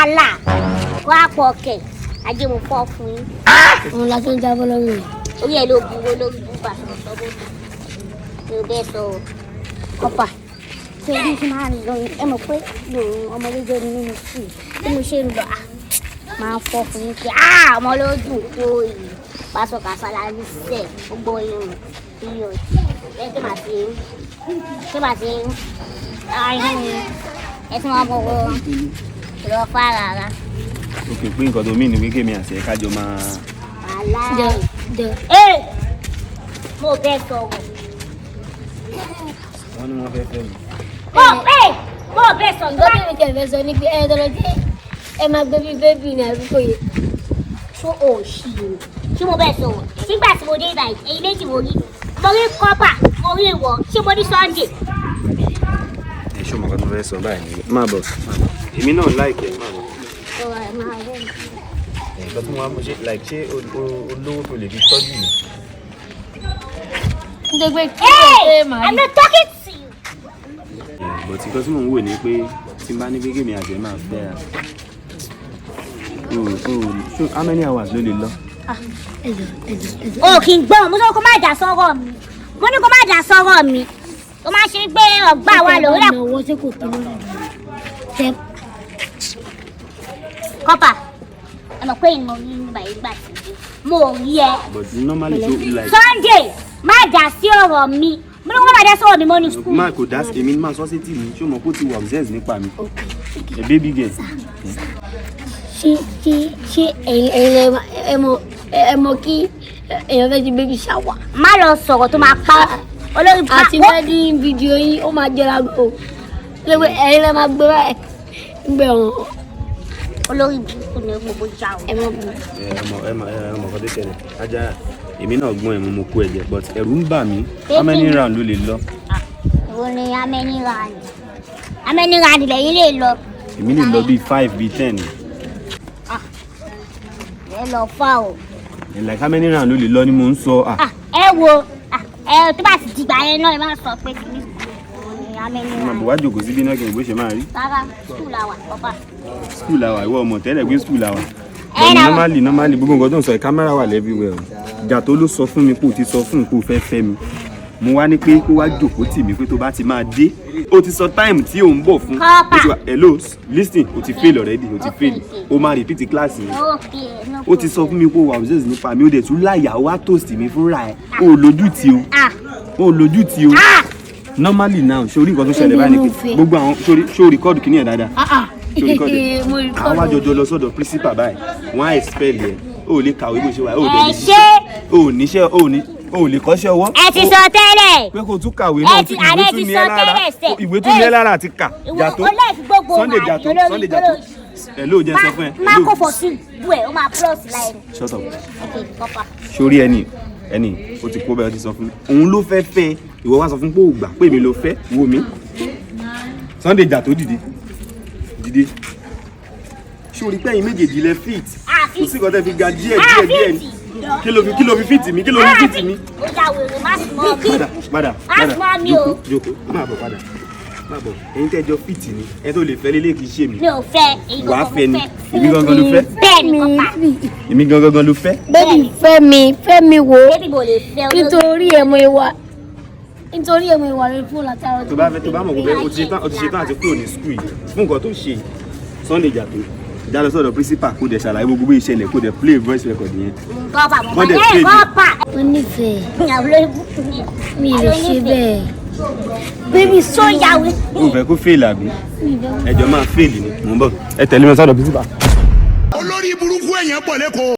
Wàhálà wàá pọ̀ kẹ̀, ajé mo fọ́ fún yín. Òun la tó ń jábọ́ lọ́rùn rẹ̀. Orí ẹ̀ ló burú, olórí burúkú àsọ̀rọ̀ sọ́bọ̀ mi ò bẹ́ẹ̀ sọ o. Kọ́pà tí ojú ti máa ń lọ, ẹ mọ̀ pé lòun ọmọdé jẹ́ mi nínú sùn bí mo ṣe ń lọ, à máa ń fọ́ fún yín pé ọmọ ló dùn kó yìí pásọ kàṣálà ní sẹ gbogbo irun iyọ̀ ẹ tí màá ti tí màá ti ayún ẹ tí wọ́n mọ̀ wọ́n lọ fara rárá. Ok, pé nǹkan tó mí ni pé kémi àti ẹ̀ kájọ máa. Wàhálà. Jẹ jẹ. Ẹ mo bẹ́ẹ̀ sọ̀rọ̀. Wọ́n ní wọ́n fẹ́ fẹ́ mi. Mo bẹ́ẹ̀ sọ̀rọ̀. Nǹkan tí mi tẹ̀ fẹ́ sọ ni pé ẹ tọ́lọ tí ẹ máa gbé bí baby ní àdúgbò yìí. Ṣó o ṣì o ṣé mo bẹ́ẹ̀ sọ̀rọ̀ sígbà tí mo dé ibà yìí? Èyí méjì mo rí, mo rí kọ́pà, mo rí ìwọ. Ṣé mo ní Sunday? Ẹ ṣó mọ̀ nǹkan tó fẹ́ sọ báyìí ni, má bọ̀, má bọ̀. Èmi náà like ẹ̀, má bọ̀. Nǹkan tí wọ́n á mú ṣe, like, ṣé olówó tó lè fi tọ́jú mi? Nítorí pé kí ló Hey! ṣe màá I'm rí. not talking to you. But nǹkan tí mò ń wò ni pé tí n bá ní pé kémi àti ẹ̀ máa fẹ́ ra o o so how many hours ló lè lọ? Ẹjọ, ẹjọ, ẹjọ. O kì í gbọ́n. Mo sọ kó má dà sọ́rọ̀ mi, mo ní kó má dà sọ́rọ̀ mi. Ó máa ṣe gbé ọgbà wa lòó rẹ̀. Ọwọ́ ṣé kò tó lórí tẹ. Kọ́pà, ẹ mọ̀ pé ìmọ̀ rí nígbà yìí gbà tí mo rí ẹ. But normally so like. Sunday, má dà sí ọ̀rọ̀ mi. Mo ní kó má dà sọ́rọ̀ mi mọ́ ní school. Má kò dá sí, èmi máa sọ sétí mi. Ṣé o mọ̀ kó ti wà obsessed nípa mi? A baby girl. Ṣé ẹ̀yin ẹ mọ̀ kí èèyàn fẹ́ ṣe baby shower? Má lọ sọ̀rọ̀ tó máa pa olórí bá. Àti wedding video yín, ó máa jẹra gbó ṣé pé ẹ̀yin lẹ máa gbé báyìí gbẹ wọn. Olórí burúkú ni gbogbo ìjà o. Ẹ mọ̀ bù. Ẹ mọ̀ kan tó ṣẹlẹ̀, ajá èmi náà gbọ́n ẹ̀ mo kó ẹ̀jẹ̀, but ẹ̀rù ń bà mí. How many round ló lè lọ? Ìwọ ni how many round? How many round lẹ́yìn lè lọ? Èmi lè lọ bíi 5, bíi 10. Ẹ lọ fà o. Like, how many round ló lè lọ ni mo ń sọ, ah. Ah, ẹ wo, ah, ẹ tó bá ti dìgbà yẹn náà, ẹ má sọ pé kìíní ni how many Má round. bọ̀ wá jòkó síbí náà kí n bó ṣe máa rí. Rárá, school la wà, papa. School la wà. Ìwọ ọmọ tẹ́lẹ̀ pé school la wà. Ẹ But náà. normally gbogbo nǹkan tó ń sọ yìí, kámẹ́rà wà everywhere o. Ìjà tó ló sọ fún mi pé o ti sọ fún un pé o fẹ́ fẹ́ mi, mo wá ní pé kó wá jòkó tì mí pé tó bá ti máa dé, o ti sọ time tí ò ń bọ̀ fún. Kọ́pà. O ti wà. Hello, listen, o ti fail already, o ti fail. O máa repeat class yẹn. Okay, no. Ó ti sọ fún mi pé o wà obsessed nípa mi, ó dẹ̀ tún láyà, ó wá toast mi fúnra ẹ̀. O ò lójú tì o. Ah. O ò lójú tì o. Ah. Normally now, sórí nǹkan tó ṣẹlẹ̀ báyìí ni pé gbogbo àwọn sórí ṣó record kìíní ẹ̀ dáadáa? Ṣó record ẹ̀? Mo record. Àwọn àjọjọ lọ sọ́dọ̀ principal báyìí, wọ́n á expel ẹ̀. O ò lè kàwé bó ṣe wà, o ò dẹ̀ Ẹ lè ṣe. ṣiṣẹ́, o ò níṣẹ́, o ò ní, o ò lè kọ́ṣẹ́ ọwọ́. Ẹ ti sọ tẹ́lẹ̀. Pé kó tún kàwé Ẹ náà ti- tún ìwé àlẹ́ tún ti ní sọ ẹ lára. tẹ́lẹ̀ sẹ̀. Ìwé tún ní ẹ lára àti kà. Ìwọ Jàtó. olóòfin gbogbo Sunday wà Jàtó. olórí Sunday Jàtó, olóòṣì. ẹ ló jẹ́ sọ fún ẹ. Má Hello. kó fọ sí bú ẹ, ó máa plus láì. Shut up. Ok, kọ́pà. Sórí ẹni ẹni o ti kó bẹ́ẹ̀, o ti sọ fún mi òun ló fẹ́ fẹ́. Ìwọ wá sọ fún pé ò gbà pé èmi ló fẹ́. Wo mi, Sunday Jàtó, dìde, dìde. Sórí pé ẹ̀yin méjèèjì lẹ fit? Kò sí nǹkan tẹ́ fi ga díẹ̀ díẹ̀ díẹ̀ ni. Kí ló fi fit mi? Kí ló fi fit mi? Ó já wèrè, má sì mọ́ mi. Padà, padà. Má Padà. sì mọ́ mi o. Jókòó, jókòó, má bọ̀, padà, má bọ̀. Ẹ̀yin tẹ́jọ fit ni ẹ tó lè fẹ́ lélẹ̀, kì í ṣe mi. Mi ò fẹ́ èyí. Wàá Gangan fẹ́ mo ni. fẹ́. Èmi gangan ló fẹ́. Bẹ́ẹ̀ ni, kọ́pà. Èmi gangan ló fẹ́. Baby, fẹ́ mi, fẹ́ mi wò. Baby mo lè fẹ́ olórí. Nítorí ẹ̀mọ ìwà, nítorí ẹ̀mọ ìwà rẹ fún látara. Tó bá fẹ́, tó bá mọ̀ pé o ti ṣe tán àti kúrò ní school yìí fún nǹkan tó ṣe yìí, Sunday Jàtó, já lọ sọ́dọ̀ principal, kó dẹ̀ ṣàlàyé gbogbo bí ìṣẹ̀lẹ̀, kó dẹ̀ play voice record yẹn. Kọ́pà mo Wọ́n dẹ̀ máa ẹ pay mi. kọ́pà. Mo nífẹ̀ẹ́. Ìyàwó lórí búkú ni. Mi lè ṣe bẹ́ẹ̀, baby. Tó yàwé. O fẹ́ kó fail àbí? Ẹjọ́ máa fail ni. Mò ń bọ̀, ẹ tẹ̀lé mi sọ́dọ̀ principal. Olórí burúkú èèyàn pọ̀ lẹ́kọ̀ọ́.